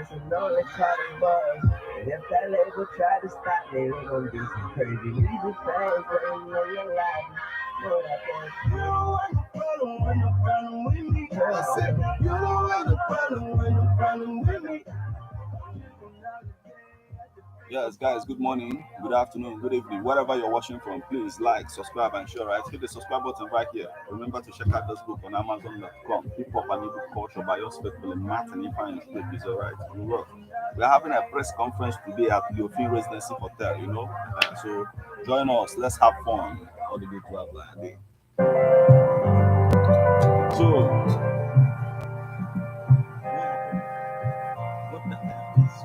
And only caught a buzz. And if that label try to stop me, they gon' be some crazy music fans waiting on your life. What I think. You don't want no problem, want no problem with me. I said, you don't want no problem, want no problem with me. Yes, guys, good morning, good afternoon, good evening, wherever you're watching from. Please like, subscribe, and share. Right, hit the subscribe button right here. Remember to check out this book on Amazon.com. Hip Hop and Igbo Culture by yours faithfully, Martin Ifeanyi Stroke is all right. We work. We're having a press conference today at Leofin Residency Hotel, you know. So join us. Let's have fun. All the good club like day. So, what the hell is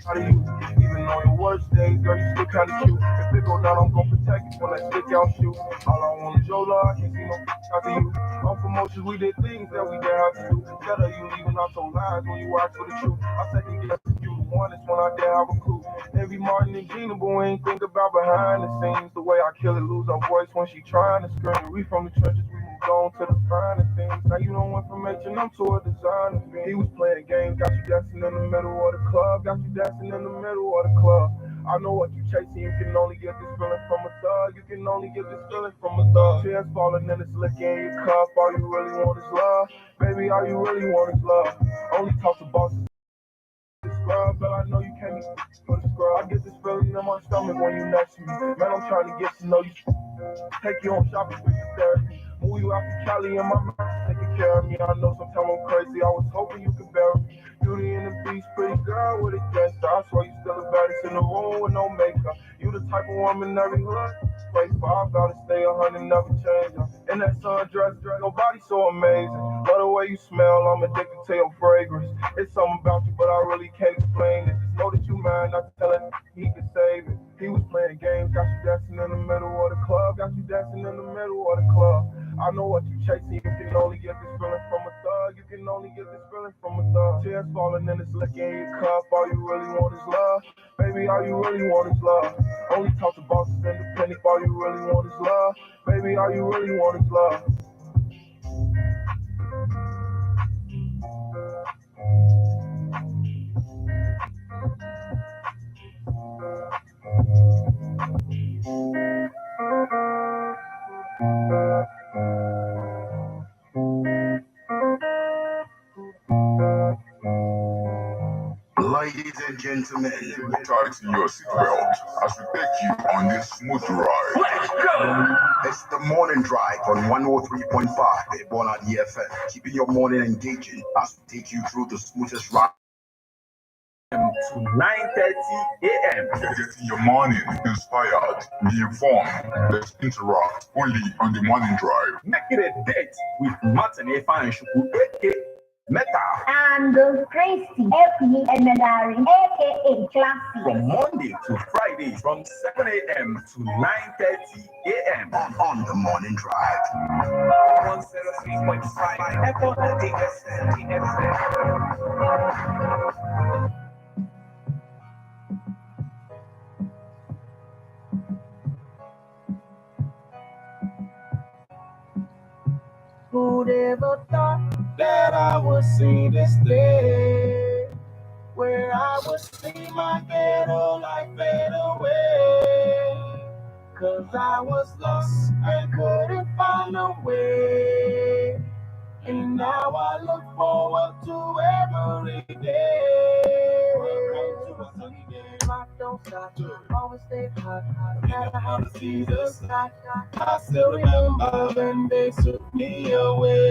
Out of you, even on your worst days, girl, you still kinda cute. If it go down, I'm gon' protect you when that stick out shoot. All I want is your love, I can't see no out to you. On promotions, we did things that we didn't have to do. Instead of you leaving out your lies when you ask for the truth. I second guess if you the one, it's when I dare have a clue. Every Martin and Gina, but we ain't think about behind the scenes. The way I kill it, lose her voice when she trying to scream. We from the trenches, we moved on to the finer things. Now you don't want information, I'm to a designer. He was playing games, got you dancing in the middle of the club, got you dancing in the middle of the club. I know what you chasing, you can only get this feeling from a thug. You can only get this feeling from a thug. Tears falling and it's licking your cup. All you really want is love. Baby, all you really want is love. Only talk to bosses. Scrub, but I know you can't be for the scrub. I get this feeling in my stomach when you next to me. Man, I'm trying to get to know you. Take you on shopping for your therapy. Move you out to Cali in my mind, taking care of me. I know sometimes I'm crazy. I was hoping you could bear me. Beauty and the Beast, pretty girl with a gangster. I swear you still the baddest in the room with no makeup. You the type of woman every hood. Wait for I vow to stay 100, never change. In that sundress, your body so amazing. Love the way you smell, I'm addicted to your fragrance. It's something about you, but I really can't explain it. Just know that you mine, not telling he can save it. He was playing games, got you dancing in the middle of the club, got you dancing in the middle of the club. I know what you chasing, you can only get this feeling from a thug. You can only get this feeling from a thug. Tears falling and it's licking your cup. All you really want is love. Baby, all you really want is love. Only talk to bosses independent. All you really want is love. Baby, all you really want is love. Ladies and gentlemen, Tighten your seatbelt as we take you on this smooth ride. Let's go! It's the morning drive on 103.5 Ebola DFM, keeping your morning engaging as we take you through the smoothest ride. To 9:30 a.m. Getting your morning inspired, be informed, let's interact only on the morning drive. Make it a date with Martin Efanshuku, aka Meta, And Christy Epi Emenari, aka Classy. From Monday to Friday from 7 a.m. to 9:30 a.m. On the morning drive. 103.5 Ebola DSM. Who'd ever thought that I would see this day? Where I would see my ghetto life fade away. Cause I was lost and couldn't find a way. And now I look forward to every day. Welcome to a sunny day. Rock don't stop, always stay hot. No matter how the seasons stop, I still remember when they took me away.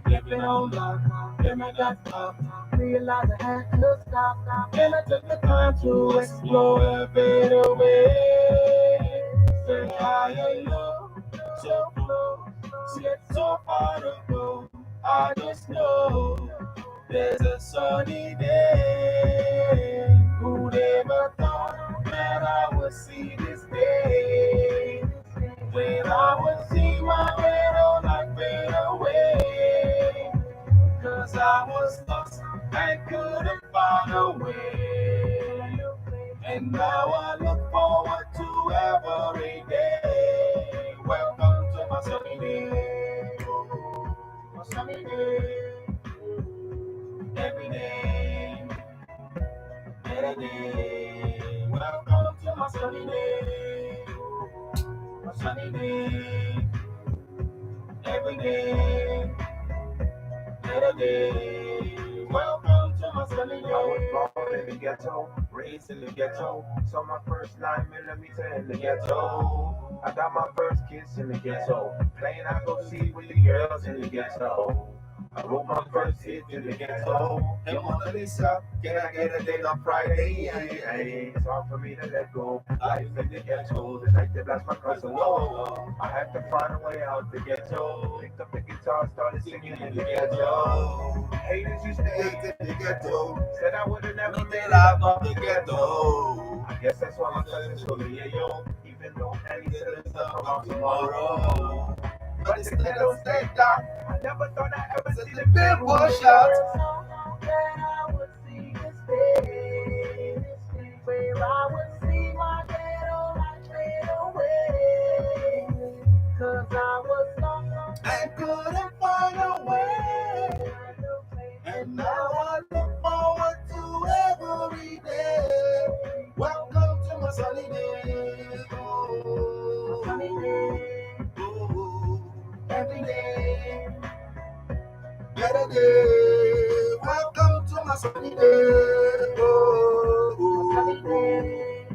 Living on block, living that pop. Realize I had to stop. And I took the time to explore a better way. Say high and low, so close, yet so far to go. I just know there's a sunny day. Who'd ever thought that I would see this day? When I would see my ghetto life fade away. Cause I was lost and couldn't find a way. And now I look forward to every day. Welcome to day, every day, better day. Welcome to my sunny day. I was born in the ghetto, raised in the ghetto. Saw my first 9mm in the ghetto. I got my first kiss in the ghetto. Playing I go see with the girls in the ghetto. I wrote my first hit in the ghetto. Hey, Mona Lisa, Can I get a date on Friday? Ay, ay, it's hard for me to let go. Life in the ghetto, the night they blast my cousin. Whoa, I had to find a way out the ghetto. Picked up the guitar, started singing in the ghetto. Haters used to hate in the ghetto. Said I would've never made it out of the ghetto. I guess that's why my cousin told me, yeah, yo. Even though Annie said it's up about tomorrow. But But the ghetto stayed dark. I never thought I'd ever see the big bush out. That I would see this day, where I would see my ghetto life fade away. 'Cause I was lost and couldn't find a way. And now I look forward to every day. Welcome to my sunny day. Oh, sunny day. Oh, every day, better day. Welcome to my sunny day. Oh, sunny day.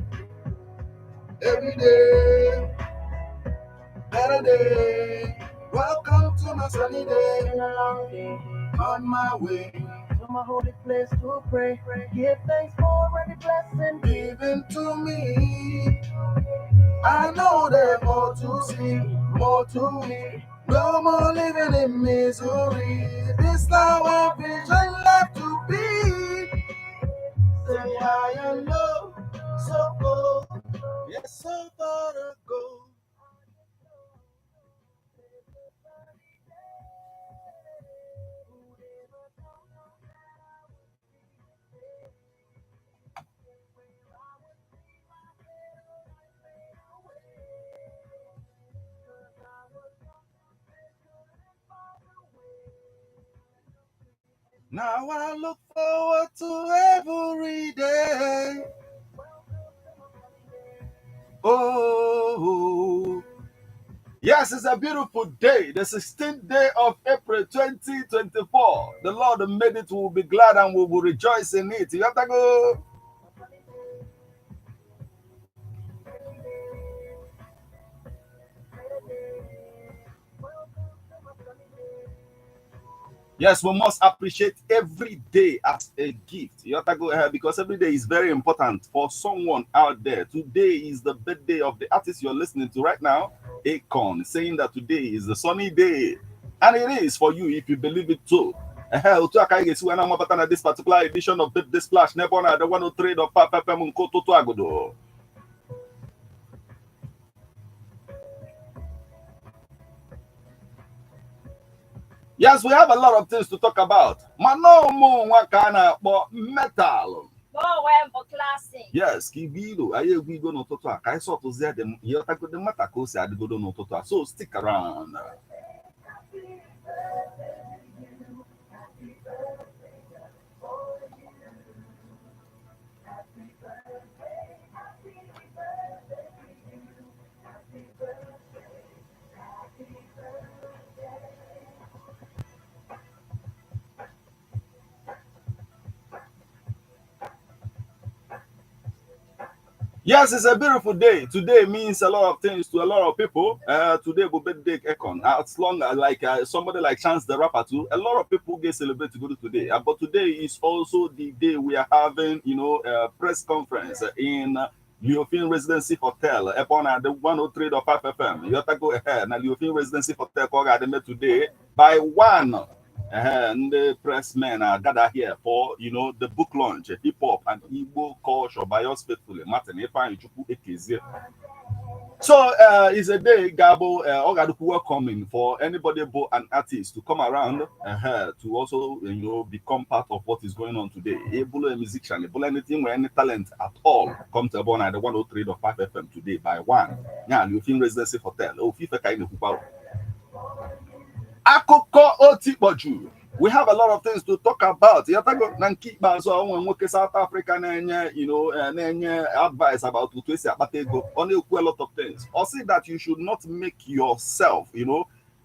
Every day, better day. Welcome to my sunny day. Been a long day. On my way to my holy place to pray. Give thanks for every blessing given to me. I know there's more to see, more to be. No more living in misery. This now our vision left to be. Say high and low, so cold, yes, so far to go. Now I look forward to every day. Oh, yes, it's a beautiful day, the 16th day of April 2024. The Lord made it, we will be glad and we will rejoice in it. You have to go. Yes, we must appreciate every day as a gift. You have to go ahead because every day is very important for someone out there. Today is the birthday of the artist you're listening to right now, Akon, saying that today is a sunny day. And it is for you if you believe it too. Ehe, otu a ka anyị ga-esi wee na-amabata na this particular edition of Birthday Splash n'ebe ọ na-adị 103.5 FM nke ụtụtụ agodo. Yes, we have a lot of things to talk about. Mana ụmụ nwa ka a na-akpọ metal. Yes, ka igwe ilo anyị egwu igo n'ụtụtụ a ka anyị sọtụzie dị ịghọtagode mata ka o si adịgodo n'ụtụtụ a, so stick around. Yes, it's a beautiful day. Today means a lot of things to a lot of people. Today will birthday Akon. As long as like somebody like Chance the Rapper too, a lot of people get celebrate to go to today. But today is also the day we are having, you know, a press conference in Leofin Residency Hotel, upon at the 103.5 FM. You have to go ahead. Now, Leofin Residency Hotel today by 1. And the press men are gathered here for, you know, the book launch, hip hop and Igbo culture by us faithfully, Martin Ifeanyi Chukwu Ekezie. So it's a day, Gabo, Ogaduku welcoming for anybody, but an artist to come around to also, you know, become part of what is going on today. Able a musician, able anything with any talent at all, come to Ebona at the 103.5 FM today by 1. Yeah, Leofin Residency Hotel. Oh, FIFA kind of Akụkọ otikpọju. We have a lot of things to talk about. Yatago na nke ikpeazụ a, onwe nwoke South Africa na-enye na-enye advice about otu esi akpata ego. Ọ na-ekwu a lot of things. Ọ sị that you should not make yourself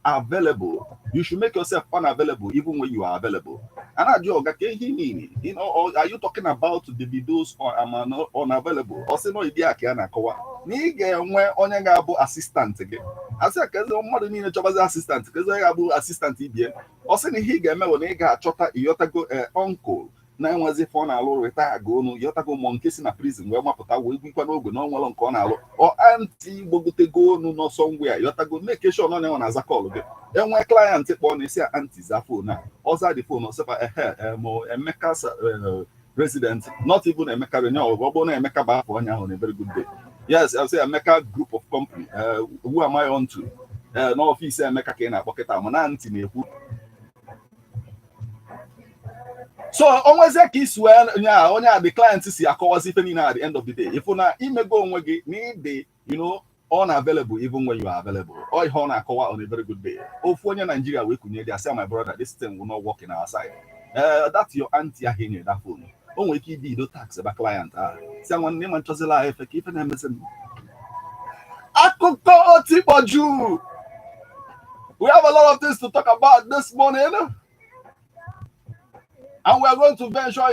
available. You should make yourself unavailable even when you are available. And I do ka ihe mean? Or are you talking about the videos or am I not unavailable? Ọ sị na ịdị a ka a na-akọwa na ị ga-enwe onye ga-abụ assistant gị. Asị ka eze mmadụ niile chọbazi assistant, ka eze onye ga-abụ assistant ibie. Ọ sị na ihe ị ga-eme bụ na ị ga-achọta ịghọtago uncle na-enwezi ife ọ na-alụ, retire go onu, ịghọtago, mọ nke si na prison wee mapụta wee gwikwa n'ogwe na ọnwelọ nke ọ na-alụ, ọ aunty gbogotego onu n'ọsọ ngwa ya, ịghọtago, make sure na ọ na-enwe na-aza call gị. Enwe client kpọọ na isi aunty za phone a, ọza dị phone, ọsịfa ehe mo Emeka resident, not even Emeka Renye, ọ bụrụ na Emeka bụ afọ onye ahụ na a very good day. Yes, I say Emeka Group of Company. Who am I on to? N'ọfịs Emeka ka ị na-akpọ kịta, mana aunty na-ekwu. So onwezie ka isi wee nye a onye a, the client si akọwazi ife niile. At the end of the day, ịfụ na imego onwe gị na ịdị unavailable even when you are available. Ọ ihe ọ na-akọwa on a very good day. Ofu onye Nigeria wee kunye dị asị, "My brother, this thing will not work in our side." That's your aunty ahụ enye that phone. O nwere ike ibi ido tax ebe client ahụ si nwanne ịma nchọzila efe ka ife na-emezi m. Akụkọ otikpọju. We have a lot of things to talk about this morning, and we are going to venture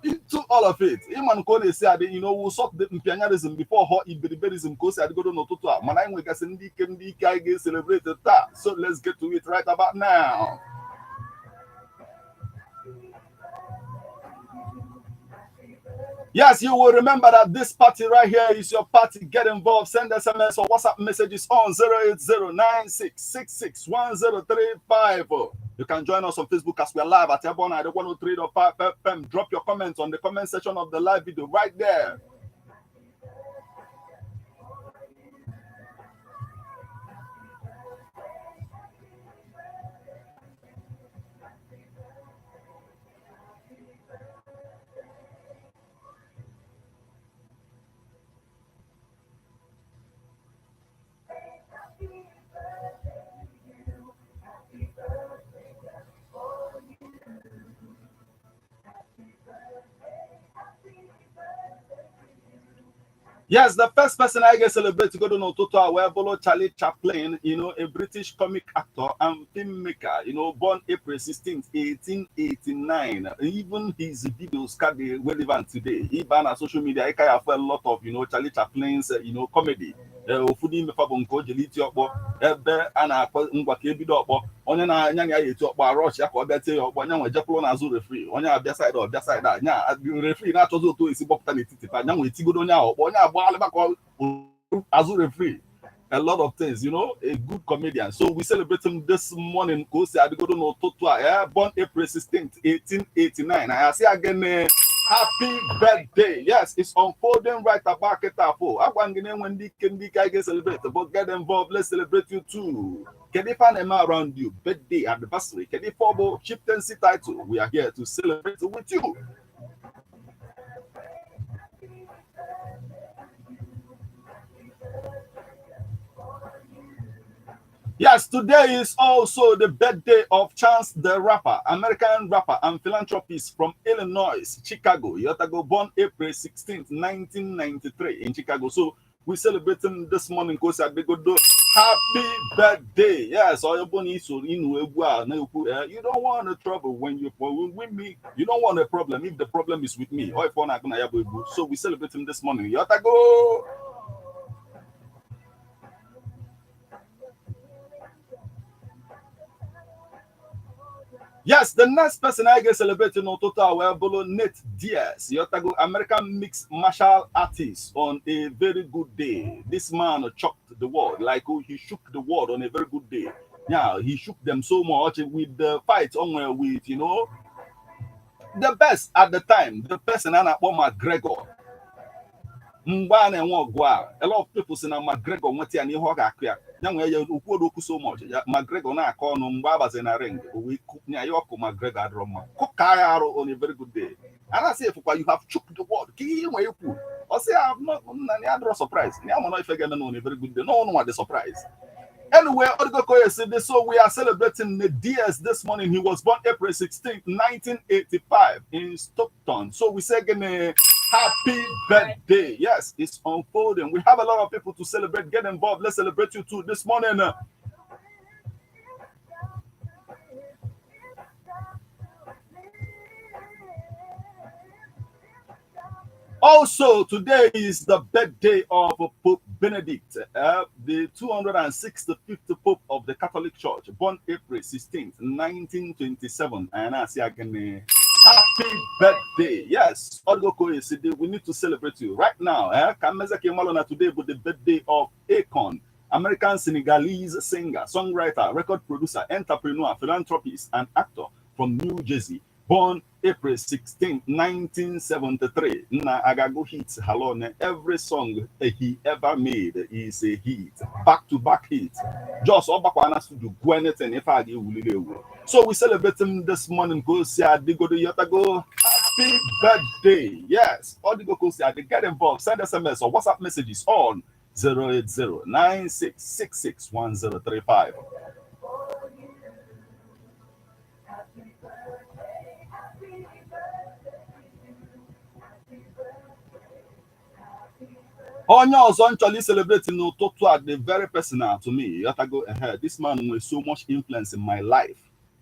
into all of it. Ịma nke ọ na-esi adị, we'll sort the mpianyarism before họ iberiberism ka o si adịgodo n'ụtụtụ a, mana anyị nwegasị ndị ike anyị ga-celebrate taa. So let's get to it right about now. Yes, you will remember that this party right here is your party. Get involved. Send SMS or WhatsApp messages on 08096661035. You can join us on Facebook as we are live at Ebona at 103.5 FM. Drop your comments on the comment section of the live video right there. Yes, the first person I get celebrate to go to n'ụtụtụ a wee bụrụ Charlie Chaplin, a British comic actor and filmmaker, born April 16th, 1889. Even his videos can be relevant today. Even on social media, I can have a lot of Charlie Chaplin's comedy. Ofu n'ime fa bụ nke o jiri iti ọkpọ ebe a na-akpọ ngwa ka ebido ọkpọ, onye na-anya ya eti ọkpọ arọchi ya ka ọ bịa tie ya ọkpọ, nya nwe jekwụrụ n'azụ referee, onye abịa side, ọbịa side a, nya referee na-achọzi otu esi gbọpụta n'etiti fa, nya nwe etigodo onye ahụ ọkpọ, onye agbaghalịba ka azụ referee. A lot of things, a good comedian. So we celebrate him this morning. Ka o si adịgodo n'ụtụtụ a, yeah, born April 16th, 1889. I say again, happy birthday. Yes, it's unfolding right about Ketafo. Agwa gị na-enwe ndị ike anyị ga-celebrate, but get involved. Let's celebrate you too. Kedu ife a na-eme around you? Birthday, anniversary. Kedu ife ọ bụ chieftaincy title? We are here to celebrate with you. Yes, today is also the birthday of Chance the Rapper, American rapper and philanthropist from Illinois, Chicago. Yotago, born April 16th, 1993 in Chicago. So we celebrate him this morning. Kosi. Happy birthday. Yes, you don't want a trouble when you with me. You don't want a problem if the problem is with me. So we celebrate him this morning. Yotago. Yes, the next person I get celebrating n'ụtụtụ a wee bụrụ Nate Diaz, Yotago, American mixed martial artist on a very good day. This man shocked the world, like, oh, he shook the world on a very good day. Yeah, he shook them so much with the fight on with the best at the time, the person a na-akpọ McGregor. Mgbe a na-enwe ọgụ a, a lot of people si na McGregor nweta ya n'ihe ọ ga-akụ ya, ya nwee ya okwu okwu so much ya. McGregor na-akọ ọnụ mgbe abazi na ring, o wee ya ya ọkụ. McGregor adịrọ mma kụka ya arụ on a very good day. A na-asị efukwa, "You have choked the world." Ka ihe nwee ikwu, ọ sị ya nna ya adịrọ surprise na ya mana ife ga-eme na on a very good day n'ọnụ nwa dị surprise. Anyway, Odigokoye said, so we are celebrating the DS this morning. He was born April 16, 1985 in Stockton. So we say again, happy birthday. Yes, it's unfolding. We have a lot of people to celebrate. Get involved. Let's celebrate you too this morning. Also, today is the birthday of Pope Benedict, the 265th Pope of the Catholic Church, born April 16th, 1927. And I say again, happy birthday. Yes, we need to celebrate you right now. Eh? Today with the birthday of Akon, American Senegalese singer, songwriter, record producer, entrepreneur, philanthropist, and actor from New Jersey. Born April 16, 1973. Na Agago hits Halone. Every song he ever made is a hit. Back to back hit. Just Obakwana studio go anything if I So we celebrate him this morning. Go see Adigo Yotago. Happy birthday. Yes. Odigo Kosi, get involved. Send SMS or WhatsApp messages on 080 9666 1035. Onye ọzọ m chọrọ celebrate n'ụtụtụ a, the very personal to me, yotago. This man nwere so much influence in my life.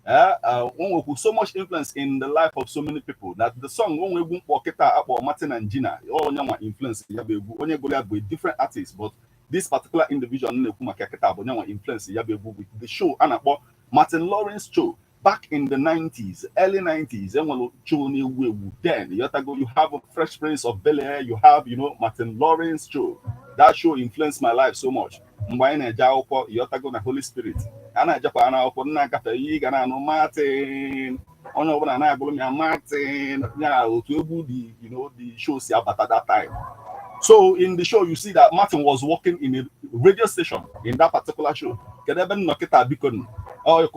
O nwekwu so much influence in the life of so many people that the song onwe egwu mkpọ kịta akpọ Martin and Gina, onye nwa influence ya bụ egwu. Onye gụrụ ya bụ a different artist, but this particular individual na-ekwu maka kịta bụ onye nwa influence ya bụ egwu with the show a na-akpọ Martin Lawrence Show back in the 90s, early 90s. Enwere show na-ewu ewu then, yotago. You have a Fresh Prince of Bel-Air, you have Martin Lawrence Show. That show influenced my life so much. Mgbe anyị na-eje akwụkwọ, yotago, na Holy Spirit a na-ejekwa na akwụkwọ na-agafe ihe ị ga na-anụ Martin, onye ọbụla na-agụrụ m ya Martin ya otu egwu the you know the show si abata that time. So in the show, you see that Martin was working in a radio station in that particular show. Kedu ebe m nọ kịta, biko nụ? Oh,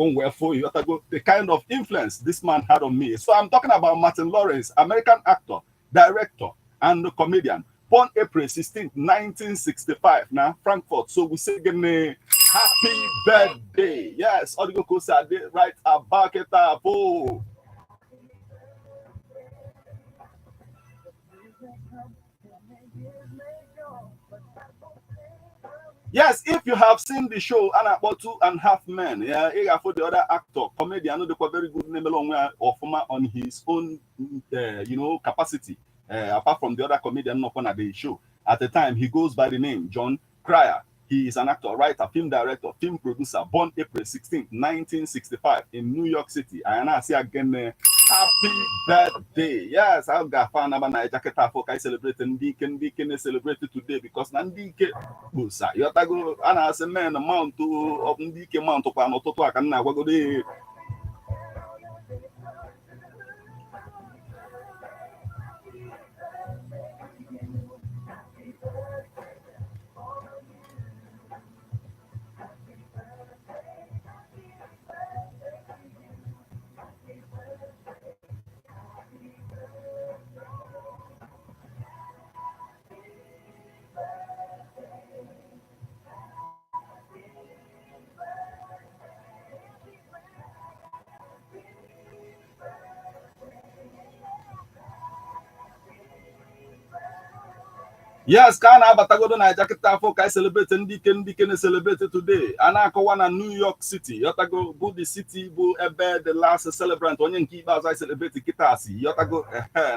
the kind of influence this man had on me. So I'm talking about Martin Lawrence, American actor, director, and comedian, born April 16, 1965, now Frankfurt. So we say happy birthday. Yes, Odigo Kosa right about it. Oh. Yes, if you have seen the show Anna about Two and a Half Men, yeah, for the other actor, comedian, the very good name or on his own, capacity. Apart from the other comedian not on the show. At the time, he goes by the name Jon Cryer. He is an actor, writer, film director, film producer, born April 16, 1965 in New York City. And I say again, happy birthday. Yes, I'll go find about jacket for I celebrate ndị ike celebrate today because na ndị ike kposa yotago. A na-asị men mount of ndị ike mount kwa n'ụtụtụ a ka m na-agwagodo. Yes, ka a na-abatagodo na jakịta afọ ka anyị celebrate ndị ike, ndị ike na-celebrate today. A na-akọwa na New York City, yotago, bụ the city bụ ebe the last celebrant, onye nke ikpeazụ anyị celebrate kịta si, yotago.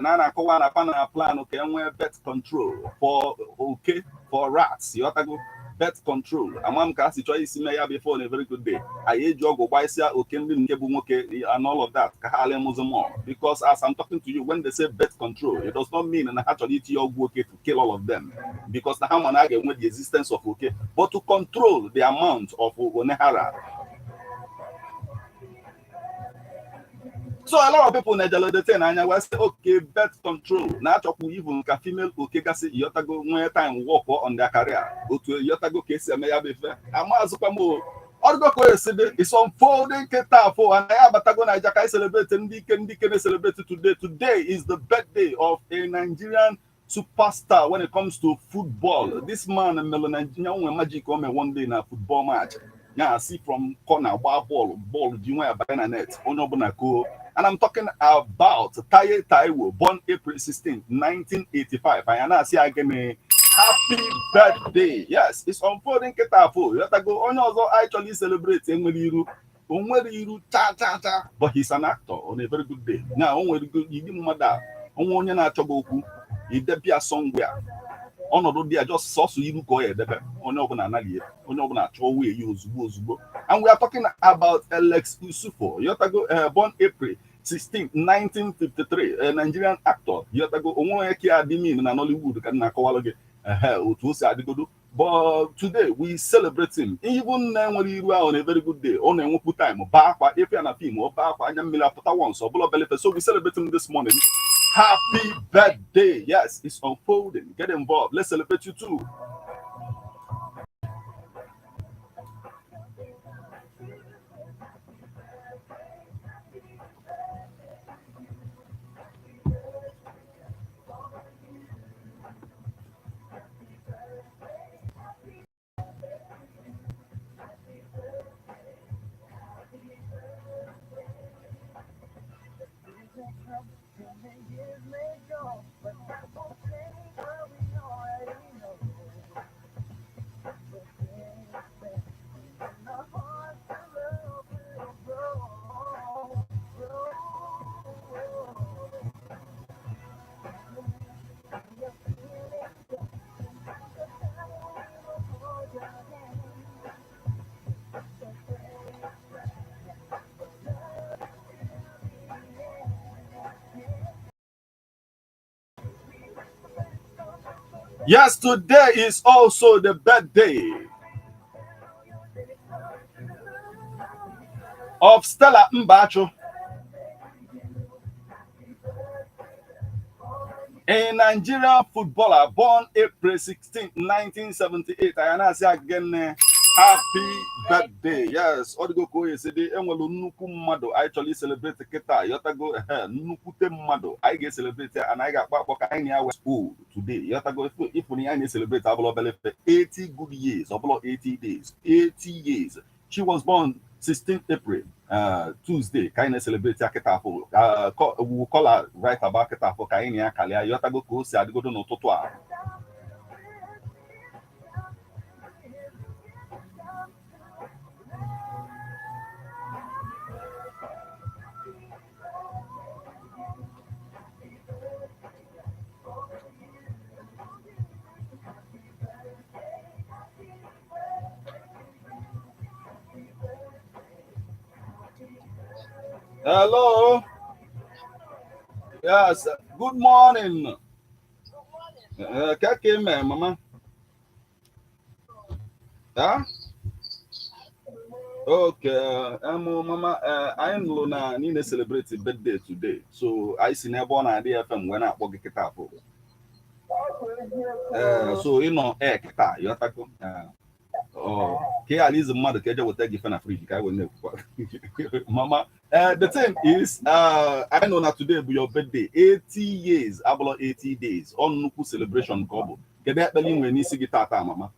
Na a na-akọwa na pana plan ka enwee birth control for oke, for rats, yotago, birth control. Ama m ka a si chọọ isi mee ya before. On a very good day, anyị eji ọgwụ gbaisia oke ndị nke bụ nwoke and all of that ka ha ala mụzi more, because as I'm talking to you, when they say birth control, it does not mean na ha chọrọ itinye ọgwụ oke to kill all of them, because na ha ma na a ga-enwe the existence of oke, but to control the amount of onehara. So a lot of people na-ejele the thing anya wee sị, okay, birth control na-achọkwu even ka female oke gasị, yotago, nwee time work on their career, otu yotago ka esi eme ya bụ ife. Amazụkwa m ọdụgo ka esi dị. It's unfolding kịta afọ and anyị abatago Naija ka anyị celebrate ndị ike, ndị ike na-celebrate today. Today is the birthday of a Nigerian superstar when it comes to football. This man mere Nigeria nwe magic o mee one day na football match. Ya si from corner gbaa bọọlụ, bọọlụ ji nwa ya banye na net, onye ọbụla koo. And I'm talking about Taye Taiwo, born April 16, 1985. Anyị na-asị ya gịnị? Happy birthday. Yes, it's unfolding kịta afọ. Yotago onye ọzọ actually celebrate enwere iru. O nwere iru cha cha cha, but he's an actor on a very good day. Now, o nwere ịdị mmadụ a, onwe onye na-achọ gị okwu, idebia somewhere. Ọnọdụ dị ya just sọsọ iru ka ọ ya edebe, onye ọbụla anaghị, onye ọbụla achọ wee ya ozugbo ozugbo. And we are talking about Alex Usufo. Yotago, born April 16, 1953, a Nigerian actor. Yotago, onwe onye ka adị mean na Nollywood ka m na-akọwalụ gị ehe otu o si adịgodo. But today we celebrate him. Even na enwere iru ahụ on a very good day, ọ na-enwekwu time baa akwa ife ya na film, ọ baa akwa, anya mmiri apụta once, ọ bụla belefe. So we celebrate him this morning. Happy birthday. Yes, it's unfolding. Get involved. Let's celebrate you too. Yes, today is also the birthday of Stella Mbacho, a Nigerian footballer born April 16, 1978. I announce again, happy birthday. Yes, ọ dịgo ka o esi dị, enwere nnukwu mmadụ anyị chọrọ celebrate kịta. Yotago, nnukwute mmadụ anyị ga-eselebrate and anyị ga-akpọ akpọ ka anyị na ya wee school today. Yotago, ịfụ na anyị na-eselebrate abụla obele ife. 80 good years, ọbụla 80 days, 80 years. She was born 16 April, Tuesday, ka anyị na-eselebrate ya kịta afọ. We will call her right about kịta afọ ka anyị na ya kalịa. Yotago ka o si adịgodo n'ụtụtụ a. Hello. Yes. Good morning. Keke me, mama. Huh? Okay. Mama, anyị nụrụ na niile celebrate birthday today. So anyị si n'ebe ọ na-adị FM wee na-akpọ gị kịta afọ. So ị nọ kịta, yọtago. Ka ị ghara izi mmadụ ka eje weta gị ife na friji ka anyị wee na-ekwukwa. Mama, the thing is, I know na today bụ your birthday, 80 years, abụla 80 days, ọ nnukwu celebration ka ọ bụ. Kedu ekpere ị nwere n'isi gị tata, mama?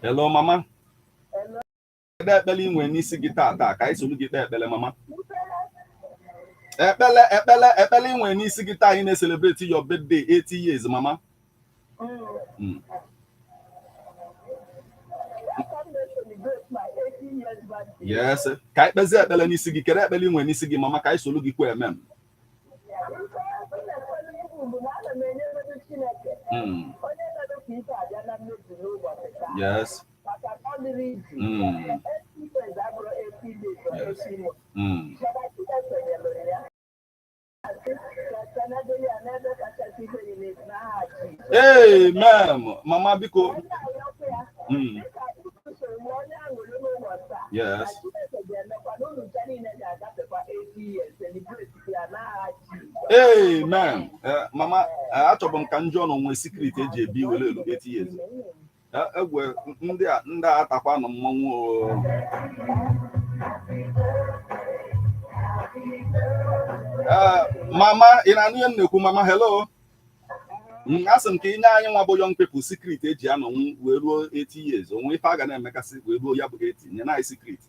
Hello, mama. Kedu ekpere ị nwere n'isi gị tata ka anyị soro gị kpee ekpere, mama? Ekpele ekpele ekpere ị nwere n'isi gị taa anyị na-celebrate your birthday 80 years, mama. Yes. Ka anyị kpezie ekpere n'isi gị. Kedu ekpere ị nwere n'isi gị, mama, ka anyị soro gị kwee emem? Yes. Yes. Amen. Mama, biko. Yes. Amen. Mama, achọbụ m ka m jụọ na onwe secret eji ebi were elu 80 years. Egwe ndị a atakwa nọ mmanwụ. Mama, ị na-anụ ihe m na-ekwu, mama? Hello. Asị m ka inye anyị nwa bụ young people secret eji anọnwụ wee ruo 80 years. Onwe ife a ga na-emekasị wee ruo ya bụ 80, nye na anyị secret.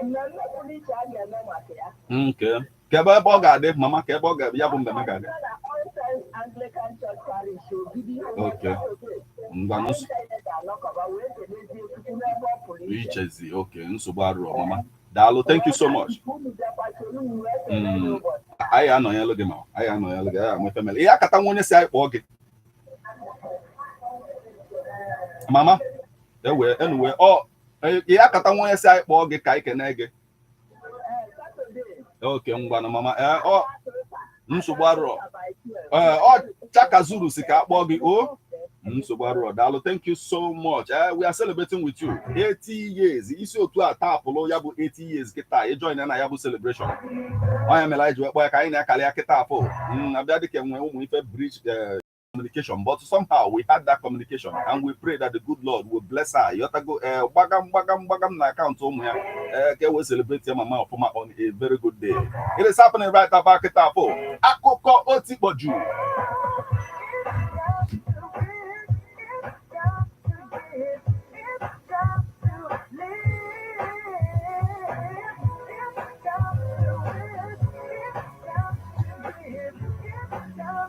Mmemme pụrụ iche a ga-eme maka ya. Nke ka ebe ebe ọ ga-adị, mama, ka ebe ọ ga ya bụ mmemme ga-adị? Na All Saints Anglican Church Parish, Ogidi. Okay. Ngwanụ. Anyị niile ga-anọkọba wee kelezie Chukwu n'ebe ọ pụrụ iche. Ichezi oke nsogbu arụrọ, mama. Daalụ, thank you so much. Unu bịakwa soro unu wee kelee n'ụbọchị. Anyị anọnyelụ gị, ma anyị anọnyelụ gị, anyị anwe family. Ihe akata nwa onye si anyị kpọọ gị mama ewe anyway ọ ihe akata nwa onye si anyị kpọọ gị ka anyị kene gị. Ee, Saturday. Oke, ngwanụ, mama. Ee, ọ nsogbu arụrọ. By 12. Ee, ọ Chakazuru si ka akpọọ gị o nsogbu arụrọ. Daalụ, thank you so much. We are celebrating with you 80 years. Isi otu a taapụlụ ya bụ 80 years kịta ịjoin na ya bụ celebration. Onye mere anyị ji wee kpọọ ya ka anyị na-akali ya kịta afọ abịa dịka enwe ụmụ ife bridge communication, but somehow we had that communication and we pray that the good Lord will bless her, yotago, gbagam gbagam gbagam na akaụntụ ụmụ ya, ka e wee celebrate ya mama ọfụma on a very good day. It is happening right about kịta afọ. Akụkọ otikpọju.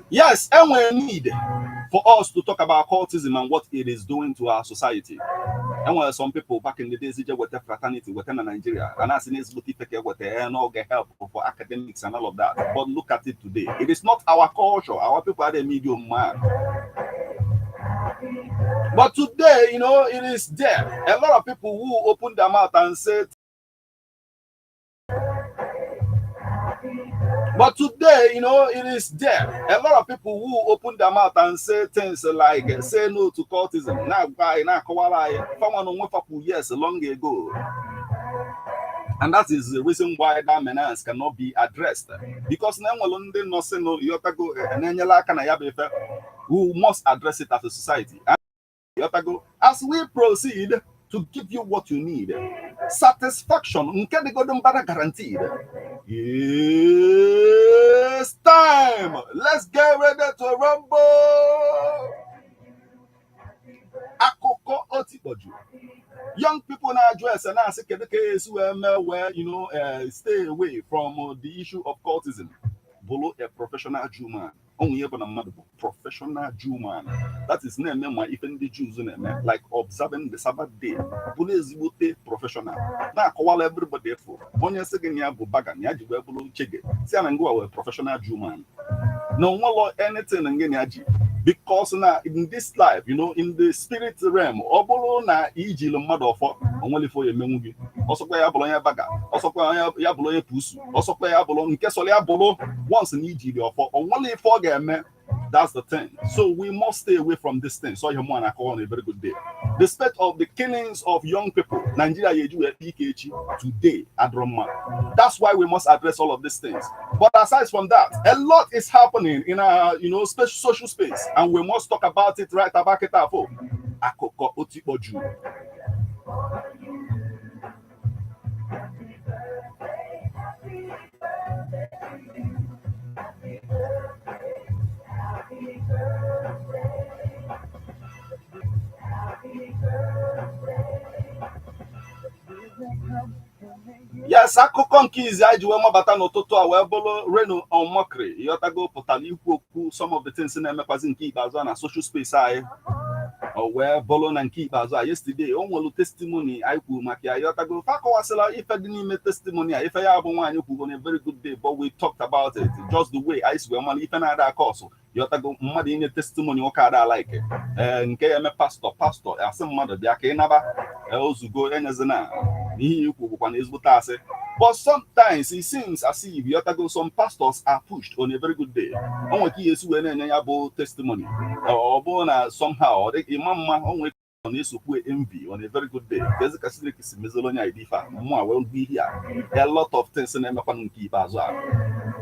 Yes, enwere need for us to talk about cultism and what it is doing to our society. Enwere some people back in the days ije weta fraternity weta na Nigeria and asị na ezigbote ife ka eweta ya n'oge help for academics and all of that. But look at it today. It is not our culture. Our people are the medium man. But today, it is there. A lot of people who open their mouth and say, but today, it is there. A lot of people who open their mouth and say things like, say no to cultism. Now, now, yes, long ago. And that is the reason why that menace cannot be addressed. Because now, we must address it as a society. And as we proceed to give you what you need, satisfaction, nke dịgodo mbara guaranteed. It's time. Let's get ready to rumble. Akụkọ otikpọju. Young people na-ajụ ese na-asị kedu ka esi wee mee wee stay away from the issue of cultism. Bụrụ a professional Jew man. Onwe ihe bụ na mmadụ bụ professional Jew man. That is na-eme ma ife ndị Jews na-eme, like observing the Sabbath day. Bụrụ ezigbote professional. Na-akọwala everybody efu. Onye sị gị na ya bụ baga na ya ji wee bụrụ chege. Si ya na ngwa wee professional Jew man. Na onwelo anything ngị na ya ji. Because na in this life, in the spirit realm, ọ bụrụ na ijili mmadụ ọfọ, onwere ife ya emenwu gị. Ọsọkwa ya bụrụ onye baga, ọsọkwa ya bụrụ onye pusu, ọsọkwa ya bụrụ nke sọrọ ya bụrụ, once na ijiri ọfọ, onwere ife ọ ga-eme. That's the thing. So we must stay away from this thing. So ihe mụ na akọwa on a very good day. The spate of the killings of young people, Nigeria yeju ike echi today, adroma. That's why we must address all of these things. But aside from that, a lot is happening in our, space, social space, and we must talk about it right about it. Akụkọ otikpọju. Yes, akụkọ nke izi anyị ji wee mabata n'ụtụtụ a wee bụrụ Reno Omokri ịghọtago pụtara ikwu okwu some of the things na-emekwazi nke ikpeazụ a na social space anyị. O wee bụrụ na nke ikpeazụ a yesterday o nwere testimony anyị kwuru maka ya, ịghọtago, fa akọwasịla ife dị n'ime testimony a, ife ya bụ nwaanyị kwuru on a very good day, but we talked about it just the way anyị si wee mara ife na-ada aka ọsụ, ịghọtago, mmadụ inye testimony ụka ada like nke ya eme pastọ asị mmadụ bịa ka ị naba ozugbo enyezina n'ihe ikwu bụkwa na ezigbote asị. But sometimes it seems as if, ịghọtago, some pastors are pushed on a very good day. O nwere ka ihe esi wee na-enye ya bụ testimony, ọ bụrụ na somehow ọ dị ịma mma, o nwere ọ na-esokwu envy on a very good day. Ka ezi ka Chineke si mezoro onye anyị ife a mmụọ wee bụ ihe a, a lot of things na-emekwanụ nke ikpeazụ a.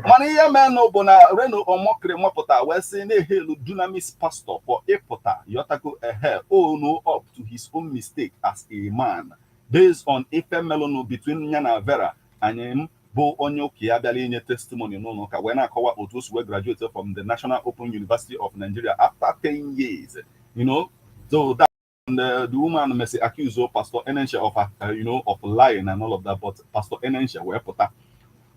Mana ihe menụ bụ na Reno Omokri mapụta wee sị na-ehelu dunamis pastor for ịpụta, ịghọtago, ehe own up to his own mistake as a man based on ife melụnụ between ya na Vera Anyim Bụ onye ụka ya bịara inye testimony n'ụlọ ụka wee na-akọwa otu o si wee graduate from the National Open University of Nigeria after 10 years. So that and the woman mesi accuse Pastor Enenche of of lying and all of that, but Pastor Enenche wee pụta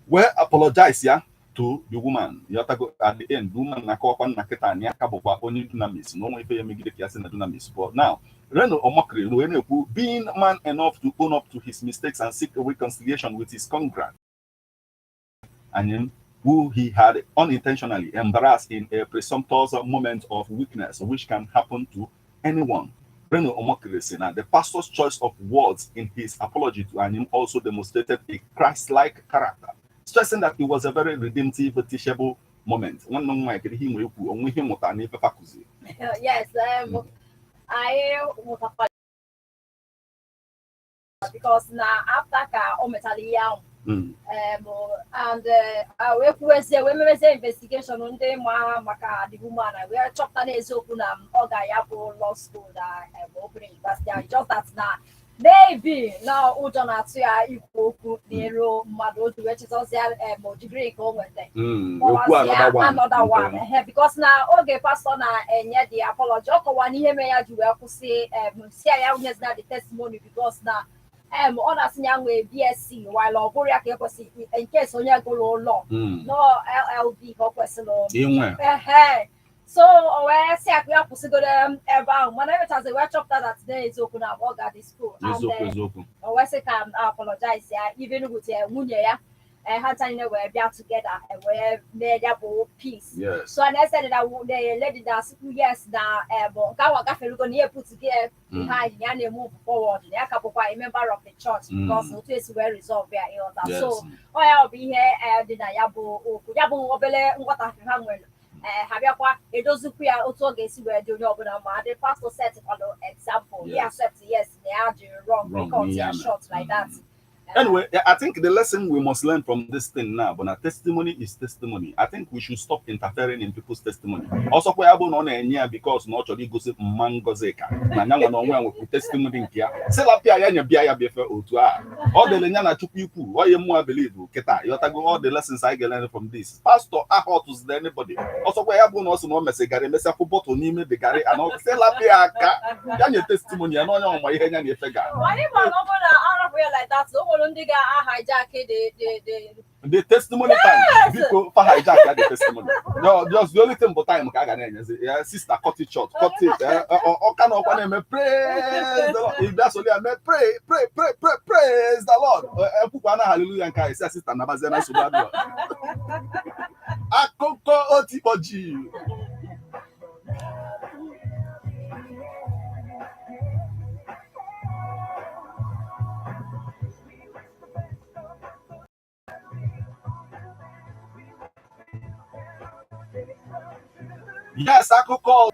wee apologize ya to the woman. Yọtago? At the end, the woman na-akọwakwa nna kịta na ya ka bụkwa onye Dunamis na onwe ife ya megide ka ya si na Dunamis. But now Reno Omokri wee na-ekwu, being man enough to own up to his mistakes and seek reconciliation with his congregant and who he had unintentionally embarrassed in a presumptuous moment of weakness, which can happen to anyone. Reno Omokri said that the pastor's choice of words in his apology to Anyim also demonstrated a Christ-like character, stressing that it was a very redemptive, teachable moment. Nwanne m nwaanyị, kedu ihe ị nwere ikwu onwe ihe mmụta n'ife fa kụziri? Yes, anyị mụtakwa because na after ka o mechara ihe ahụ, and wee kwuwezie, wee memezie investigation, ndị ma maka the woman wee chọpụta n'eziokwu na ọ ga ya bụ law school na Open University ahụ, just that na maybe na ụjọ na-atụ ya ikwu okwu n'elu mmadụ, otu wee chịtọzie degree nke o nweta. Okwu another one. Another one. Ehe, because na oge pastor na-enye the apology, ọ kọwa n'ihe mere ya ji wee kwụsị si ya nyezina the testimony, because na ọ na-asị ya nwee BSc while ọ bụrụ ya ka ekwesịrị in case onye gụrụ ụlọ no LLB ka ọ kwesịrị inwe. Ehe, so o wee sị ya ka ya kwụsịgoro ebe ahụ, mana emechazi wee chọpụta that na eziokwu na ọ ga the school and Eziokwu, eziokwu. O wee sị ka m apologize ya, even with nwunye ya, ha ncha niile wee bịa together, wee mee ya bụ peace. So and I said that the lady that yes, na bụ nke ahụ agaferugo na ihe put there behind ya, na-move forward, na ya ka bụkwa a member of the church because otu esi wee resolve ya, ịghọta? So ọ ya bụ ihe dị na ya bụ okwu, ya bụ obere nghọtahie ha nwere, ha bịakwa edozikwu ya otu ọ ga-esi wee dị onye ọbụla ma the pastor set kwado example. He accept, yes, na ya dị wrong Wrong, because n'ihe ya a mere. short like that. Anyway, I think the lesson we must learn from this thing now, but now testimony is testimony. I think we should stop interfering in people's testimony. Also, kwa ya bụ na ọ na-enye ya because na ọ chọrọ igosi mma Ngozi ka na nya nwa na onwe ya nwekwu testimony nke ya, silapịa ya nye bịa ya bịafe otu a ọ dịrị ya na Chukwu ikwu onye mmụọ believe kịta. Yọtago? All the lessons I get learn from this, pastor ahọtụzila anybody. Ọsọkwa ya bụ na ọ sị na o mesị garị emesịa fụ bottle n'ime the garị ana silapịa aka ya nye testimony ya na onye ọma ihe ya na-efe ga. Anyị ma na ọ bụrụ na arapụ ya like that, o nwere ndị ga-ahijack the The testimony time. Yes! Biko, fa hijack ya the testimony. No, just the only thing bụ time ka a ga na-enyezi ya. Sister, cut it short, cut it. Ọ ka na ọkwa na-eme "Praise the Lord." Ị bịa soli ya mee "Pray, pray, pray, pray, praise the Lord." Ekwukwa na hallelujah nke a, isi sister nabazie na nsogbu adịrọ. Akụkọ otikpọji. Yes, akụkọ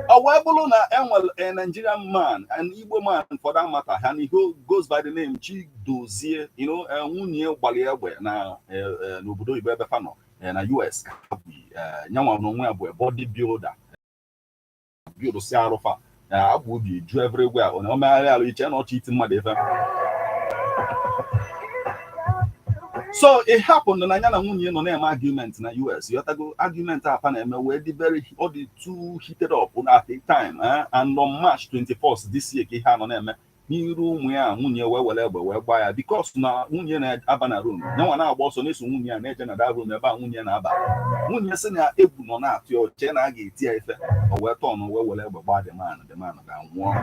ọ wee bụrụ na enwere a Nigerian man, an Igbo man for that matter, and he goes by the name Chidozie. Nwunye gbara egbe na n'obodo oyibo ebe fa nọ, na US nyanwa n'onwe ya bụ a body builder, build si arụfa agba obi ju everywhere. Ọ na-omegharị arụ iche na ọchị iti mmadụ ife. So it happened na ya na nwunye nọ na-eme argument na US, yọtago? Argument a fa na-eme wee dị very, ọ dị too heated up at the time, and on March 21st this year ka ihe a nọ na-eme n'iru ụmụ ya, nwunye wee were egbe wee gbaa ya, because na nwunye na-aba na room, nyanwa na-agba ọsọ na-eso nwunye ya na-eje na that room ebe a nwunye na-aba. Nwunye sị na egwu nọ na-atụ ya, oche na a ga-eti ya ife, o wee tọn wee were egbe gbaa the man. The man ga-anwụọ.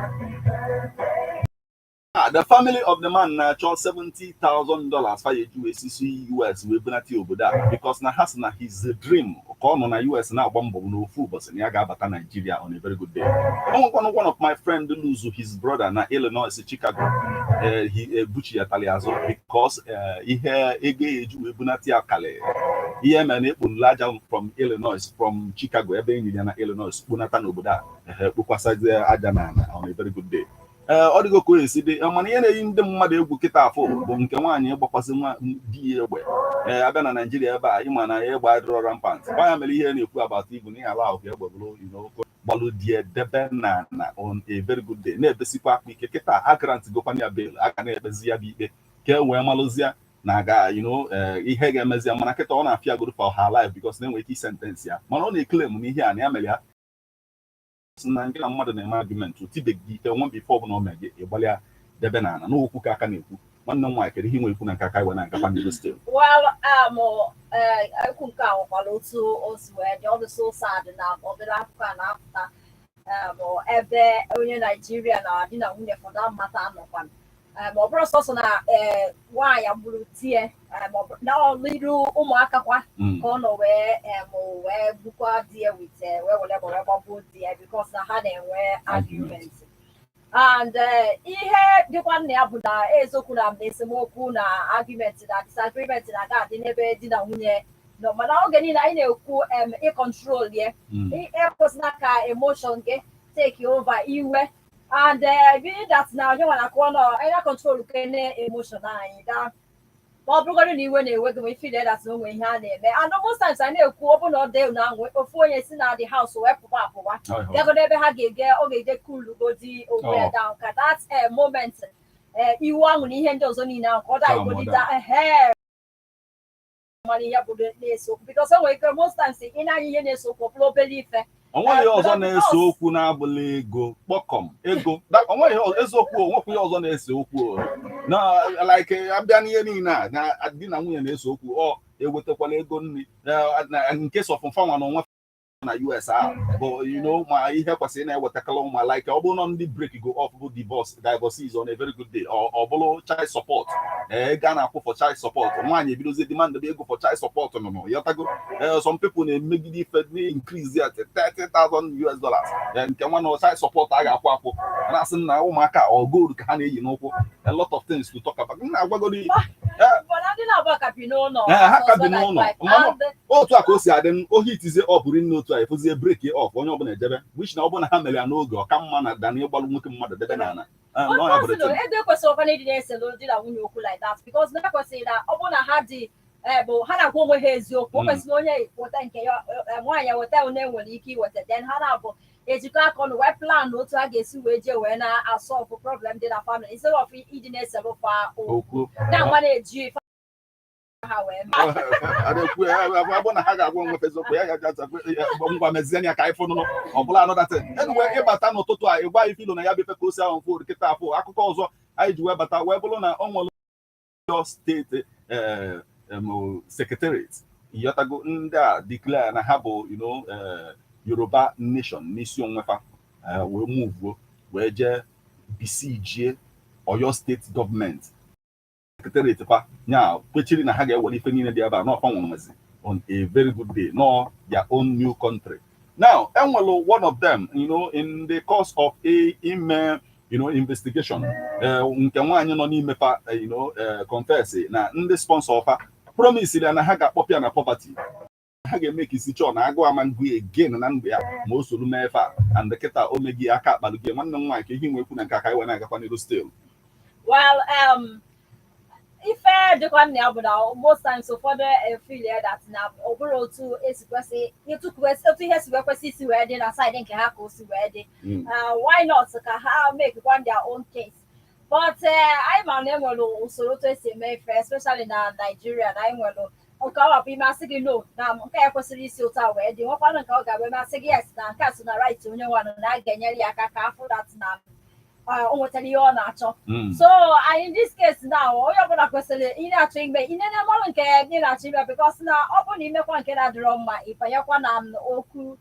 The family of the man na-achọ $70,000 fa eji wee sisi US wee bunata ya obodo a, because na ha sị na his dream ka ọ nọ na US na-agba mbọ n'ofu ụbọchị na ya ga-abata Nigeria on a very good day. O nwekwanụ one of my friend lose his brother na Illinois, Chicago. He ebuchi ya tali azụ because ihe ego ya eji wee bunata ya kalị ihe mere na ekponulu aja from Illinois, from Chicago ebe enyi ya na Illinois, kponata n'obodo a, kpokwasazie aja na ana on a very good day. Ee, ọ dịgo ka o esi dị, mana ihe na-eyi ndị mmadụ egwu kịta afọ bụ nke nwaanyị gbakwasị nwa di ya egbe. Ee, abịa na Naijiria ebe a, ịma na ya egbe adịrọ rampant gba ya mere ihe na-ekwu about ibu na ihe ala ahụ ka egbe bụrụ gbalụ di ya debe na na on a very good day na-ebesikwa akpa ike. Kịta a grant gokwana ya bail, a ga na-ekpezi ya bụ ikpe ka e wee malụzie. Na-aga ihe ga-emezi ya, mana kịta ọ na-afịa goro for her life because na-enwe ike sentence ya, mana ọ na-eclaim na ihe a na ya mere ya sị na nke na mmadụ na-eme argument otibeghị ife nwa before ọbụla o mee gị, ịgbalịa debe n'ala n'okwu ka aka na-ekwu. Nwanne m nwaanyị, kedu ihe ị nwere ikwu na nke aka iwe na nkakwa n'iru still? Well, ekwu nke a nwekwara otu o si wee dị. Ọ dị so sad na ọdịrị akụkọ a na-apụta ebe onye Naijiria na di na nwunye for that matter nọkwa. Ọ bụrụ sọsọ na nwaanyị gburu di ya, na ọlịrụ ụmụaka kwa ka ọ nọ wee gbukwa di ya with wee were egbe wee gbagbuo di ya because na ha na-enwe argument. And ihe dịkwa nna ya bụ na eziokwu na esemokwu na argument na disagreement na-aga adị n'ebe di na nwunye nọ, mana oge niile anyị na-ekwu ịcontrol ya, ekwesịna ka emotion gị take over, iwe. And being that na onye nwa na-akụwa nọ anyị na control kene emotion anyị da, ma ọ bụrụgodị na iwe na-ewe gị, ma ifeel that na onwe ihe a na-eme. And most times anyị na-ekwu, ọ bụ na ọ dị na ofu onye si na the house wee pụwa apụwa, bịagodo ebe ha ga-ege, ọ ga-eje coolugodi onwe ya down, ka that moment iwu ahụ na ihe ndị ọzọ niile ahụ ka ọ daigodi da ehe, mana ihe bụ na-ese okwu, because o nwere ike most times ị na-anya ihe na-ese okwu, ọ bụrụ obere ife. Onweghị ihe ọzọ na-ese okwu na-abụla ego kpọkọm ego. Onweghị eziokwu, onwekwu ihe ọzọ na-ese okwu o. Na like abịa n'ihe niile a na di na nwunye na-ese okwu, ọ ewetakwala ego nri na nke sọfụmfa nwa na onwe na US a bụ ma ihe kwesịrị na-ewetakala ụmụ, like ọ bụrụ na ndị break go off bụ divorce, divorcees on a very good day, ọ bụrụ child support, ego a na-akwụ for child support, nwaanyị ebidozie demand bụ ego for child support nụnụ yọtago. Some people na-emegide ife na increase ya to 30,000 US dollars, nke nwa na child support a ga-akwụ akwụ, na-asị na ụmụaka ọ gold ka ha na-eyi n'ụkwụ. A lot of things to talk about. M na-agwagoro. Mana ndị na-abụọ ka bi n'ụlọ. Ha ka bi n'ụlọ. Mana otu a ka o si adị m, ohi itizie ọ bụrụ nne otu a efuzie break off, onye ọbụla ejebe, which na ọ bụrụ na ha mere ya n'oge, ọ ka mma na dana ịgbalụ nwoke mmadụ debe n'ala. Nọ ya bụrụ Ego ekwesịrị ọkwa ịdị na-eselu di na nwunye okwu like that, because na ekwesịrị na ọ bụrụ na ha dị bụ ha na-agwa onwe ha eziokwu, o kwesịrị onye weta nke ya, nwaanyị weta onye nwere ike iweta, then ha na-abụ ejikọ aka ọnụ wee plan otu a ga-esi wee jee wee na-asolve problem dị na family instead of ịdị na-eselu fa okwu na-agba na-eji ha wee mee. Adekwu ya bụ na ha ga-agwa onwe eziokwu ya ya ngwa mezie ya ka anyị fụnụnụ ọ bụla another thing. Anyway, ịbata n'ụtụtụ a, ịgwa ife ilo na ya bụ ife ka o si ahụ mfụ kịta afụ. Akụkọ ọzọ anyị ji wee bata wee bụrụ na ọ nwere steeti secretariat ịghọtago, ndị a declare na ha bụ Yoruba nation n'isi onwe fa, wee moveuo wee jee besiege Oyo Steeti gọọmenti secretariat fa, nya kwechiri na ha ga-ewere ife niile dị ebe a n'ọfa nwụrụmezi on a very good day, no their own new country. Now, enwere one of them, in the course of a ime investigation, nke nwaanyị nọ n'ime fa confess na ndị sponsor fa promise ya na ha ga-akpọpịa na poverty, ha ga-eme ka isi chọọ na agụụ ama ngụ again na ndụ ya ma o soro mee fa. And kịta o meghị aka akpalụ gị. Nwanne m nwaanyị, ka ihe nwekwu na nke aka iwe na-agakwa n'iru still? Well, ife dịkwa nna ya bụ na most times ụfọdụ efeel that na ọ bụrụ otu esi kwesị otu ihe si wee kwesị isi wee dị na side nke ha ka o si wee dị. Why not ka ha make one their own case? But anyị ma na enwere usoro otu esi eme ife, especially na Nigeria, na anyị nwere nke ọ bụ ime asị gị no, na nke a kwesịrị isi otu a wee dị, nwekwanụ nke ọ ga-abụ eme asị gị yes, na nke a so na right onye nwanụ na a ga-enyere ya aka ka afụ that na o nwetara ihe ọ na-achọ. So and in this case now, onye ọbụla kwesịrị ị na-achọ ime inene mmanụ nke ị na-achọ ime, because na ọ bụrụ na imekwa nke na-adịrọ mma, ịbanyekwa na okwu.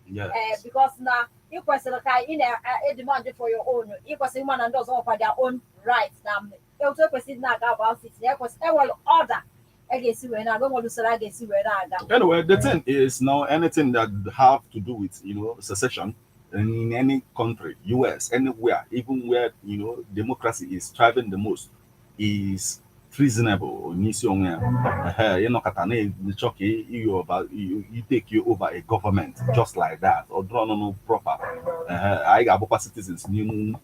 Because na ị kwesịrị ka ị na-edemand for your own, ị kwesịrị ịma na ndị ọzọ nwekwa their own right, na otu ekwesịrị na-aga about it, na ekwesịrị enwere order a ga-esi wee na-aga, enwere usoro a ga-esi wee na-aga. Anyway, the thing is now anything that have to do with secession in any country, US, anywhere, even where democracy is thriving the most, is treasonable n'isi onwe ya. Ehe, ịnọkọta na-echọ ka you take you over a government just like that, ọ dụrọ ọnụnụ proper. Ehe, anyị ga-abụkwa citizens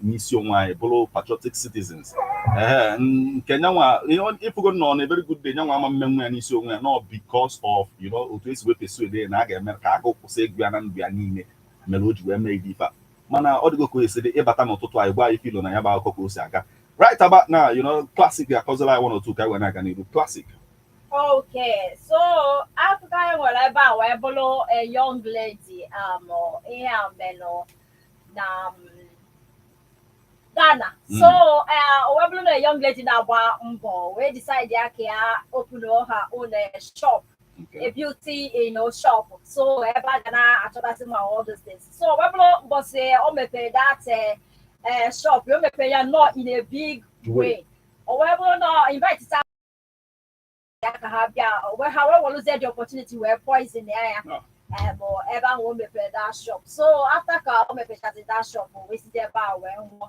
n'isi onwe anyị, bụrụ patriotic citizens. Ehe, nke nyanwa ịfụgo nọ na a very good day, nyanwa ama mmenwu ya n'isi onwe ya, not because of otu esi wee persuade na a ga-eme ka agụ kwụsị egwu ya na ndụ ya niile mere o ji wee mee ife a. Mana ọ dịgo ka o esi dị. Ịbata n'ụtụtụ anyị, gwa ife ilo na ya bụ akụkọ ka o si aga right about now. Classic akọzila anyị one or two ka anyị wee na-aga n'iru. Classic. Okay, so akụkọ anyị nwere ebe a wee bụrụ a young lady, ihe a melụ na Ghana. So o wee bụrụ na a young lady na-agba mbọ wee decide ya ka ya open her own shop, a beauty shop. So ebe a ga na-achọtasị ma all those things. So o wee bụrụ mbọsị o mepere that shop, o mepere ya nọ in a big way. O wee bụrụ na invite ya ka ha bịa, wee ha wee weluzie the opportunity wee poison ya bụ ebe ahụ o mepere that shop. So after ka o mepechazi that shop, o wee site ebe a wee nwụọ.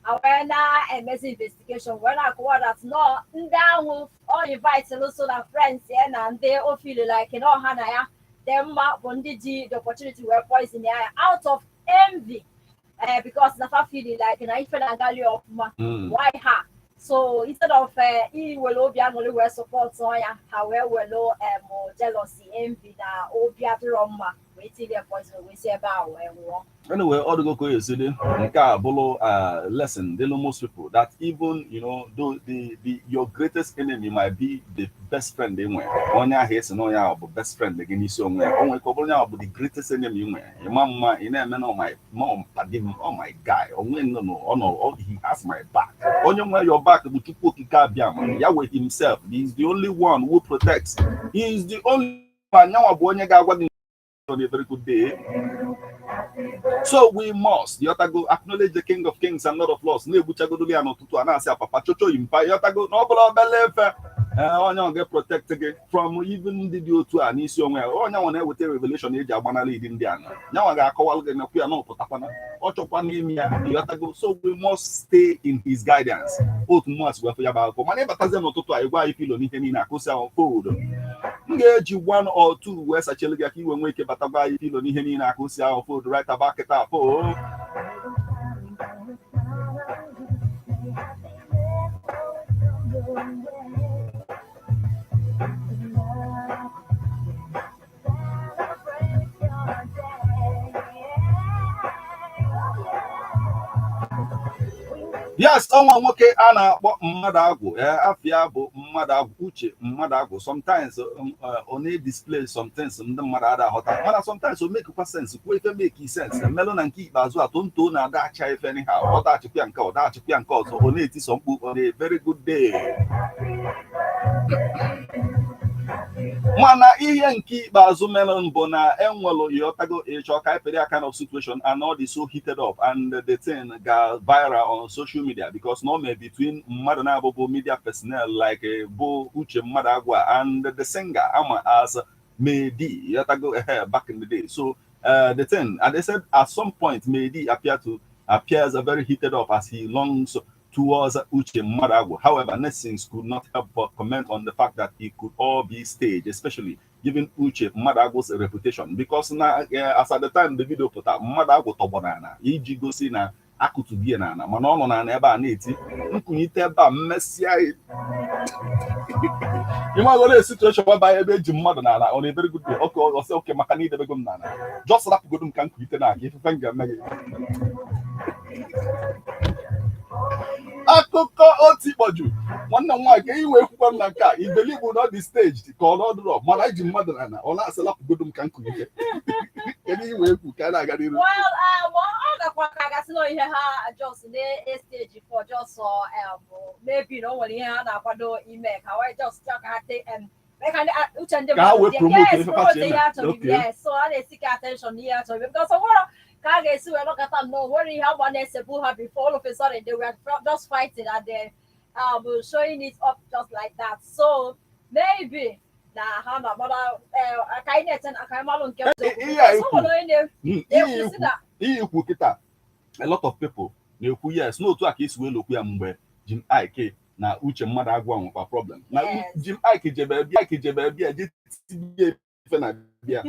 A wee na-emezi investigation, wee na-akọwa that nọ ndị ahụ ọ invite so na friends ya na ndị o feel like na ọha na ya dị mma bụ ndị ji the opportunity wee poison ya out of envy, because na fa feel like na ife na-agali ọfụma, why ha? So instead of iwere obi aṅụrị wee support ya, ha wee were jealousy, envy na obi adịrọ mma wee tinye poison, wee si ebe a wee nwụọ. Anyway, ọ dịgo ka o esi dị. Nke a bụrụ lesson dịlụ most people that even though the your greatest enemy might be the best friend ị nwere. Onye ahụ esi na onye ahụ bụ best friend gị n'isi onwe ya, o nwere ka ọ bụrụ onye ahụ bụ the greatest enemy ị nwere. Ịma mma ị na-eme na my mom padi m, oh my guy, onwe nọ no ọ nọ, he has my back. Onye nwe your back bụ Chukwu Okike Abịama, Yahweh himself. He is the only one who protects. He is the only one. Nyanwa bụ onye ga-agwa gị on a very good day. So we must, yotago, acknowledge the King of Kings and Lord of Lords. Na-egbuchagodoli ya n'ụtụtụ a na-asị apapa chocho yimpa, yotago, na ọ bụla obele efe. Onye ọ ga-protect gị from even ndị dị otu a n'isi onwe ya. Onye nwa na-eweta revelation eji agbanarị ịdị ndị a. Nyanwa ga-akọwalụ gị nakwu ya na ọpụtakwana. Ọ chọkwa n'ime ya, yotago. So we must stay in his guidance. Otu mmụọ si wefụ ya bụ akụkọ. Mana ịbatazie n'ụtụtụ a, ịgwa anyị filo n'ihe niile akụsị ahụ fold. M ga-eji one or two wee sachelu gị aka iwe nwee ike batakwa anyị filo n'ihe niile akụsị ahụ fold right about kịta afọ. Yes, ọnwa nwoke a na-akpọ mmadụ agwụ, afịa bụ mmadụ agwụ, Uche mmadụ agwụ. Sometimes ọ na-display sometimes ndị mmadụ ada aghọta, mana sometimes o mekwa sense, kwuo ife make sense. Emelụ na nke ikpeazụ atụ nto na-ada acha ife anyhow, ọ dachịkwa ya nke ọ dachịkwa ya nke ọzọ, ọ na-etiso mkpu on a very good day. Mana ihe nke ikpeazụ mere mbụ na enwelu ịghọtago ịchọ ka epere ya kind of situation and all this so heated up and the thing got viral on social media because no may between mmadụ na-abụbụ media personnel like bụ Uche Mmadụ Agwa and the singer ama as Medi, ịghọtago, back in the day. So the thing, and they said at some point Medi appears very heated up as he longs towards Uche Mmadụ. However, netizens could not help but comment on the fact that it could all be staged, especially given Uche Mmadụ's reputation. Because now, as at the time the video put out, Mmadụ tọgbọ n'ala iji gosi na akụtụgie n'ala, mana ọ nọ n'ala ebe a na-eti nkwunyite ebe a mmesịa ịmagolo situation whereby ebe eji mmadụ n'ala on a very good day. Okay, ọsị oke maka na idebego m n'ala, just rapụgodo m ka nkwunyite na aka ifufe m ga-eme gị. Akụkọ otikpọju nwanne m nwaanyị ka iwe ekwukwa m na nke a ibelibu na ọ dị staged ka ọ nọdụrọ, mana iji mmadụ n'ala ọ na-asị lapụgodo m ka nkwunyite. Kedu iwe ekwu ka a na-aga n'iru? Well, ọ gakwa ka gasị na ihe ha just na-stage for just maybe na o nwere ihe ha na-akwado ime ka wee just chọọ ka ha uche ndị Ka ha wee mmadụ promote yes, ife promote party ihe eme. ha chọrọ Okay. ime. Yes, so a na-esi ka attention n'ihe ha chọrọ ime because ọ nwere ka a ga-esi wee nọkọta nnọọ nwere ihe agba na-esebu ha before. All of a sudden they were just fighting and then showing it up just like that. So maybe na ha na-agbara ka anyị na-eche na ka anyị malụ nke Ihe a so ikwu. nwere onye na-ekwusi na Ihe ikwu kịta, a lot of people na-ekwu yes n'otu a ka esi wee lokwu ya mgbe Jim Iyke na Uche Mmadụ Agwa nwekwa problem na Yes. Jim Iyke jebe bịa Iyke jebe bịa je tinye ife na bịa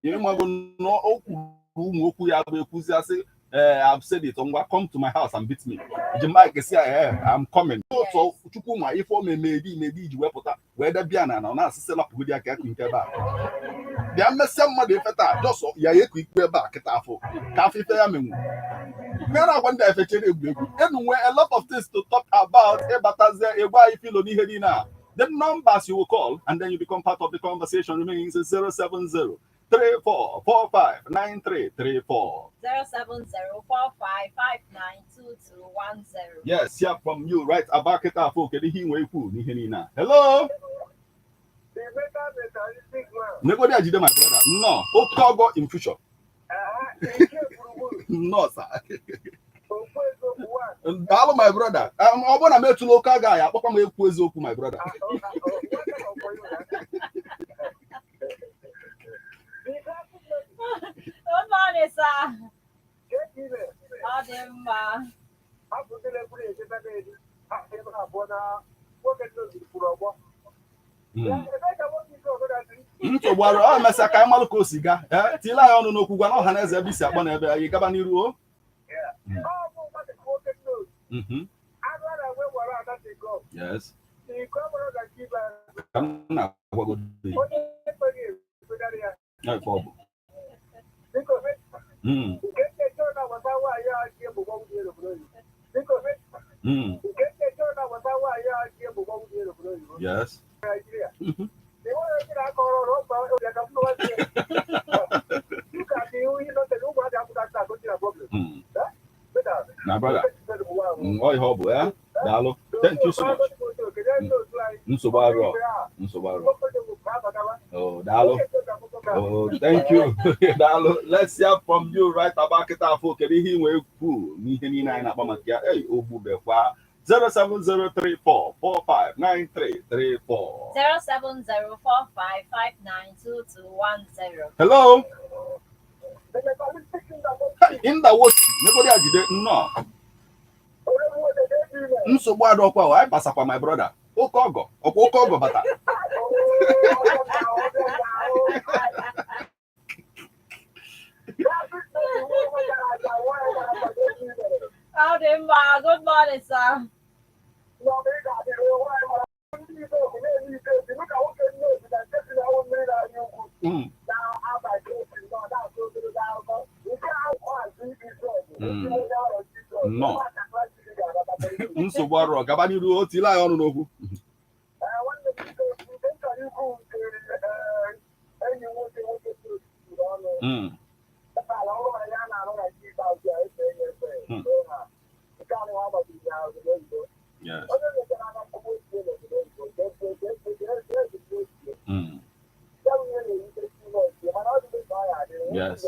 ịmago na o kwuru ụmụ okwu ya bụ ekwuzi asị, "I've said it, ngwa, come to my house and beat me." Jim Iyke sị ya, "I'm coming." Otu Chukwu ma ife o memebi mebi iji wepụta wee debịa na ọ na-asịsị lapụgodi aka akụ nke ebe a bịa mmesịa mmadụ ife taa jọsọ ya ya eku ikpe ebe a kịta afọ ka afọ ife ya menwu mgbe a na-agwa ndị efechere egwuregwu enu nwee a lot of things to talk about. Ịbatazie ịgwa anyị filo n'ihe niile a. The numbers you will call and then you become part of the conversation remains 070 3445 9334. 07045592210. Yes, hear from you right about kịta afọ kedu ihe ị nwere ikwu n'ihe niile a. Hello. Negodi ajide, my brother. Nnọọ, oke ọgọ in future. Nnọọ, sir. Daalụ, my brother. Ọ bụrụ na m etula oke aga ya akpọkwa m ekwu eziokwu, my brother. Good morning, sir. Ọ dị mma. Nsogbu arụ ọ mesịa ka anyị malụ ka o si gaa. Ee, tiela anyị ọnụ n'okwu, gwa na ọha na eze ebe isi akpọ na ebe anyị gaba n'iru o. Yes. Ka m na-agwagodo gị. Ya ife ọ bụ. Yes. My brother. Ọ ihe ọ bụ ya. Daalụ. Thank you so much. Nsogbu arụ. Nsogbu arụ. Oh, daalụ. Oh, thank you. Daalụ. Let's hear from you right about kịta afọ kedu ihe ị nwere kwu n'ihe niile anyị na-akpa maka ya. Ei, ogbubekwa 07034459334. 07045592210. Hello. Hey, Indawoski, negodi ajide nnọọ. Nsogbu adọkwa o, anyị basakwa, my brother. Oke ọgọ, ọkwa oke ọgọ bata. Ọ dị mma. Good morning, sir. Nnọọ. Nsogbu arụ, gaba n'iru, o tile anyị ọnụ n'okwu. Yes. Yes.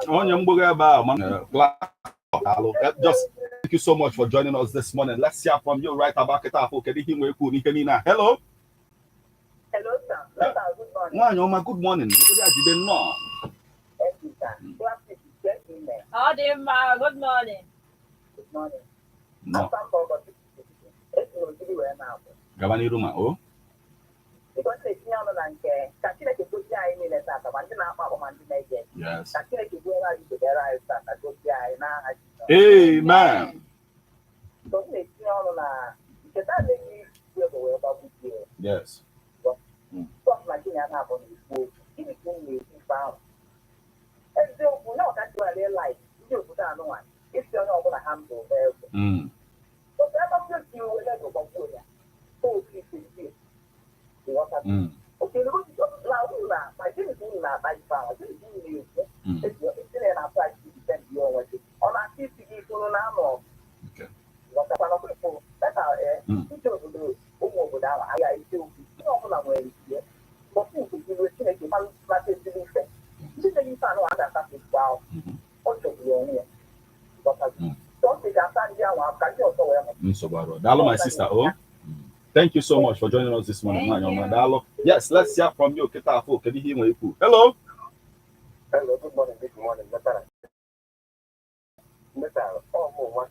Onye mgbogo ebe a ma daalụ. Just thank you so much for joining us this morning. Let's hear from you right about kịta afọ kedu ihe ị nwere ikwu n'ihe niile a. Hello. Hello, sir. Good morning. Nwaanyị ọma, good morning. Negodi ajide nnọọ. Thank you, sir. Classic, gentlemen. Ọ dị mma. Good morning. Good morning. Nnọọ. Afọ mbọ ụbọchị esi n'ogidi wee na-abụ. Gaba n'iru ma o. Biko, m na-etinye ọnụ na nke ka Chineke gozie anyị niile tata, ma ndị na-akpọ akpọ ma ndị na-ege. Yes. Ka Chineke buere anyị dobere anyị tata, gozie anyị n'aha Jizọs. Amen. Biko, m na-etinye ọnụ na nke taa na-eji igwe bụ wee gbagbuzie. Yes. Sọs na gịnị a na-abụ na-ekwu okwu. Gịnị ka unu na-ekwu ife ahụ? Eziokwu, na ọka ndị laik ndị obodo anụnwa isi onye ọbụla ha ndụ egwu. Otu ebe ndị otu iwe lego gbagbuo ya. Otu isi isi. Ịghọta? Oke na unu na-akpa, gịnị ka unu na-akpa ife ahụ? Gịnị ka unu na-ekwu? Esi na na-atụ anyị defend ya onwe gị. Ọ na-achọ isi gị ifuru na anụ ọgụ. Okay. Ghọtakwana ọkwa ifuru. Beta ee, ije obodo ụmụ obodo ahụ agha eziokwu. Onye ọbụla nwere ike. Bọsị nke gị ruo Chineke mata ezigbo ife. Ndị na-eyi ife anụ a ga-asapụ ikwu ahụ. Ọ chọgburu onwe ya. Ghọtago? So ọ sị ga-asa ndị ahụ ka ndị ọzọ wee mụta. Nsogbu arụ. Daalụ, my sister. Oh. Thank you so much for joining us this morning. Thank Nwaanyị ọma, you. daalụ. Yes, let's hear from you kịta afọ kedu ihe ị nwere ikwu. Hello. Hello, good morning, good morning. Metara. Metara, ọ mụ nwata